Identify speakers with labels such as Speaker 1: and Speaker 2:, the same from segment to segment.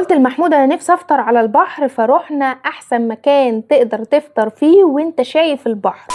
Speaker 1: قلت لمحمود انا نفسي افطر على البحر، فروحنا احسن مكان تقدر تفطر فيه وانت شايف البحر،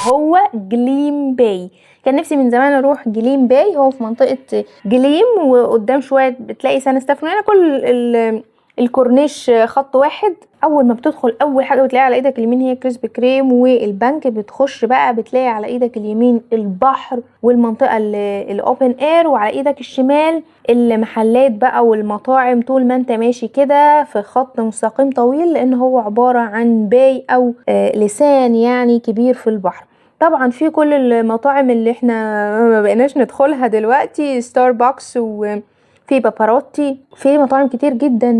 Speaker 1: هو جليم باي. كان نفسي من زمان اروح جليم باي، هو في منطقة جليم وقدام شوية بتلاقي سان ستيفانو، يعني كل الكورنيش خط واحد. اول ما بتدخل اول حاجة بتلاقيها على ايدك اليمين هي كريسبي كريم والبنك، بتخش بقى بتلاقي على ايدك اليمين البحر والمنطقة ال open air، وعلى ايدك الشمال المحلات بقى والمطاعم. طول ما انت ماشي كده في خط مستقيم طويل، لان هو عبارة عن bay او لسان يعني كبير في البحر. طبعا في كل المطاعم اللي احنا ما بقيناش ندخلها دلوقتي، ستاربكس وفي باباروتي، في مطاعم كتير جدا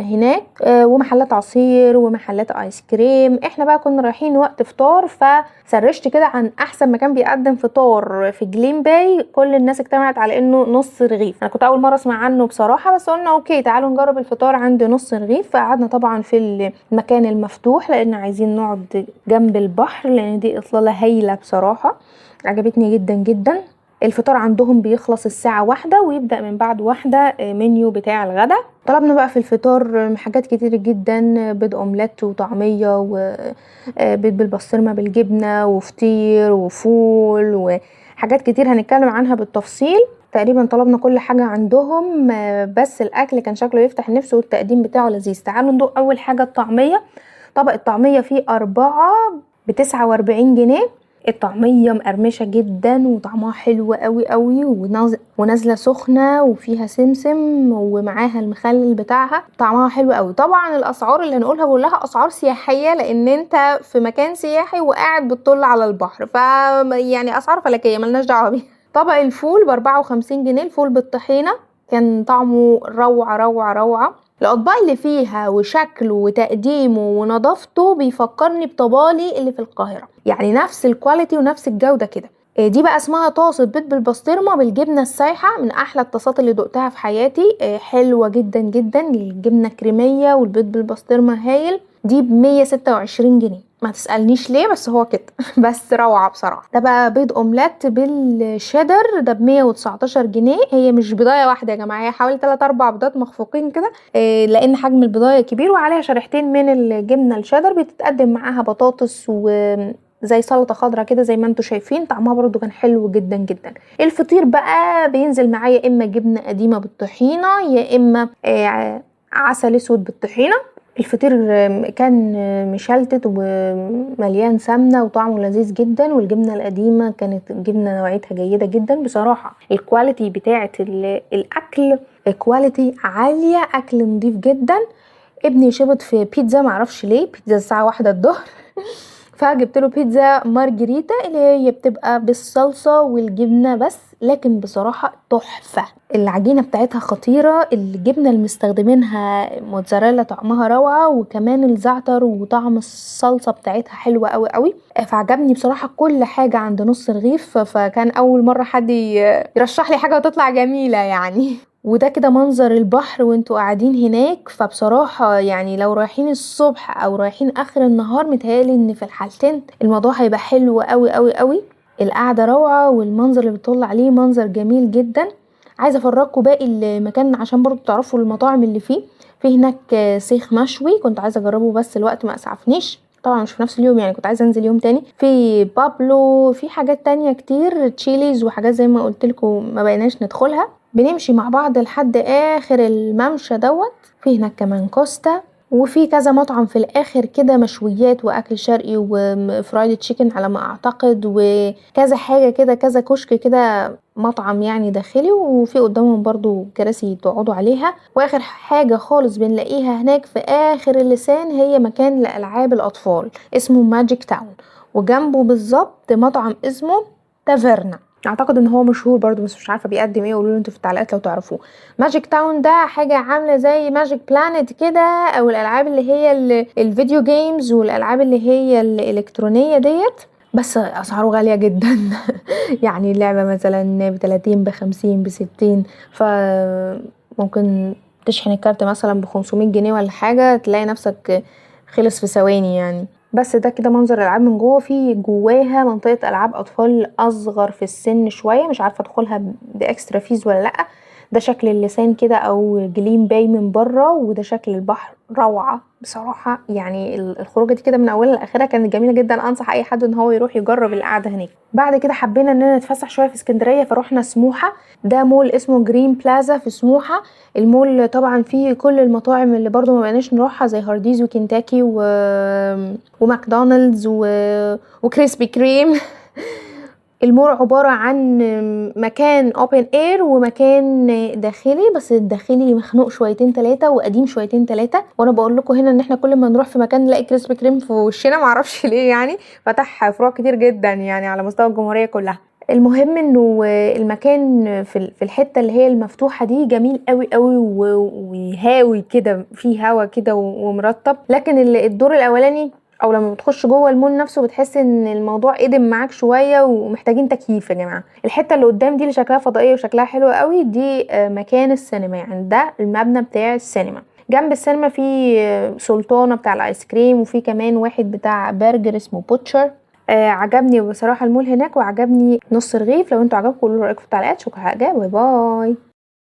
Speaker 1: هناك، ومحلات عصير ومحلات ايس كريم. احنا بقى كنا رايحين وقت فطار، فسرشت كده عن احسن مكان بيقدم فطار في جليم باي. كل الناس اجتمعت على انه نص رغيف. انا كنت اول مرة اسمع عنه بصراحة، بس قلنا okay تعالوا نجرب الفطار عند نص رغيف. فقعدنا طبعا في المكان المفتوح لان عايزين نقعد جنب البحر، لان دي اطلالة هايلة بصراحة، عجبتني جدا جدا. الفطار عندهم بيخلص الساعة 1 ويبدأ من بعد 1 منيو بتاع الغدا. طلبنا بقى في الفطار حاجات كتير جدا، بيض اومليت وطعمية وبيض بالبسطرمة بالجبنة وفطير وفول وحاجات كتير هنتكلم عنها بالتفصيل. تقريبا طلبنا كل حاجة عندهم، بس الأكل كان شكله يفتح النفس والتقديم بتاعه لذيذ. تعالوا ندوق أول حاجة الطعمية. طبق الطعمية فيه 4 ب49 جنيه. الطعمية مقرمشة جدا وطعمها حلو قوي قوي، ونازلة سخنة وفيها سمسم ومعاها المخلل بتاعها، طعمها حلو قوي. طبعا الأسعار اللي هنقولها كلها أسعار سياحية، لأن انت في مكان سياحي وقاعد بتطل على البحر، ف يعني أسعار فلكية ملناش دعوة بيها. طبق الفول ب54 جنيه، الفول بالطحينة كان طعمه روعة روعة روعة. الأطباق اللي فيها وشكله وتقديمه ونظافته بيفكرني بطبالي اللي في القاهرة، يعني نفس ال quality ونفس الجودة كده. دي بقى اسمها طاسة بيض بالبسطرمة بالجبنة السايحة، من أحلى الطاسات اللي دقتها في حياتي، حلوة جدا جدا، الجبنة كريمية والبيض بالبسطرمة هايل. دي ب126 جنيه، ما تسألنيش ليه بس هو كده بس روعة بصراحة. ده بقى بيض اومليت بالشيدر، ده ب119 جنيه. هي مش بيضاية واحدة يا جماعة، هي حوالي 3-4 بيضات مخفوقين كده، لأن حجم البيضاية كبير، وعليها شريحتين من الجبنة الشيدر. بتتقدم معاها بطاطس وزي سلطة خضراء كده زي ما انتوا شايفين، طعمها برضو كان حلو جدا جدا. الفطير بقى بينزل معايا اما جبنة قديمة بالطحينة يا اما عسل اسود بالطحينة. الفطير كان مشلتت ومليان سمنة وطعمه لذيذ جدا، والجبنة القديمة كانت جبنة نوعيتها جيدة جدا بصراحة. ال quality بتاعة الأكل quality عالية، أكل نضيف جدا. ابني شبط في بيتزا معرفش ليه، بيتزا الساعة 1 الظهر فجبت له بيتزا مارجريتا اللي هي بتبقى بالصلصة والجبنة بس، لكن بصراحة تحفة. العجينة بتاعتها خطيرة، الجبنة اللي مستخدمينها موتزاريلا طعمها روعة، وكمان الزعتر وطعم الصلصة بتاعتها حلوة قوي قوي. فعجبني بصراحة كل حاجة عند نص رغيف، فكان أول مرة حد يرشح لي حاجة وتطلع جميلة يعني. وده كده منظر البحر وانتوا قاعدين هناك. فبصراحة يعني لو رايحين الصبح او رايحين اخر النهار، متهيألي ان في الحالتين الموضوع هيبقى حلو قوي قوي قوي. القعدة روعة والمنظر اللي بتطل عليه منظر جميل جدا. عايزة افرجكم باقي المكان عشان برضو تعرفوا المطاعم اللي فيه. في هناك سيخ مشوي كنت عايزة اجربه بس الوقت ما اسعفنيش، طبعا مش في نفس اليوم يعني، كنت عايزة انزل يوم تاني. في بابلو، في حاجات تانية كتير، تشيليز وحاجات زي ما قلت لكم ما بقيناش ندخلها. بنمشي مع بعض لحد اخر الممشى دوت. في هناك كمان كوستا، وفي كذا مطعم في الاخر كده مشويات واكل شرقي و fried chicken على ما اعتقد، وكذا حاجة كده، كذا كشك كده مطعم يعني داخلي، وفي قدامهم برضو كراسي تقعدوا عليها. واخر حاجة خالص بنلاقيها هناك في اخر اللسان هي مكان لالعاب الاطفال اسمه Magic Town، وجنبه بالظبط مطعم اسمه تافيرنا، اعتقد ان هو مشهور برضو بس مش عارفه بيقدم ايه، قولوا لي انتوا في التعليقات لو تعرفوه. Magic Town ده حاجة عامله زي Magic Planet كده، او الالعاب اللي هي ال video games والالعاب اللي هي الالكترونية ديت، بس اسعاره غالية جدا يعني اللعبة مثلا ب30 ب50 ب60، فممكن تشحن الكارت مثلا ب500 جنيه ولا حاجة، تلاقي نفسك خلص في ثواني يعني. بس ده كده منظر الالعاب من جوه. في جواها منطقة العاب اطفال اصغر في السن شوية، مش عارفه ادخلها ب extra fees ولا لا. ده شكل اللسان كده او جليم باي من بره، وده شكل البحر، روعه بصراحة. يعني الخروجه دي كده من اولها لاخرها كانت جميلة جدا، انصح اي حد ان هو يروح يجرب القعدة هناك. بعد كده حبينا اننا نتفسح شوية في اسكندرية، فروحنا سموحه. ده مول اسمه جرين بلازا في سموحه. المول طبعا فيه كل المطاعم اللي برضو ما بقيناش نروحها، زي هارديز وكنتاكي وماكدونالدز وكريسبي كريم. المول عبارة عن مكان open air ومكان داخلي، بس الداخلي مخنوق شويتين تلاتة وقديم شويتين تلاتة. وانا بقول لكم هنا ان احنا كل ما نروح في مكان نلاقي كريسبي كريم في وشنا، معرفش ليه، يعني فتح فروع كتير جدا يعني على مستوى الجمهورية كلها. المهم انه المكان في الحتة اللي هي المفتوحة دي جميل قوي قوي وهاوي كده، فيه هوا كده ومرطب. لكن الدور الاولاني او لما بتخش جوه المول نفسه بتحس ان الموضوع قدم معاك شوية ومحتاجين تكييف يا جماعة. الحتة اللي قدام دي اللي شكلها فضائية وشكلها حلو قوي دي مكان السينما، يعني ده المبنى بتاع السينما. جنب السينما في سلطانه بتاع الايس كريم، وفي كمان واحد بتاع برجر اسمه بوتشر. عجبني بصراحة المول هناك، وعجبني نص رغيف. لو انتوا عجبكم قولوا رايكم في التعليقات. شكرا، bye bye.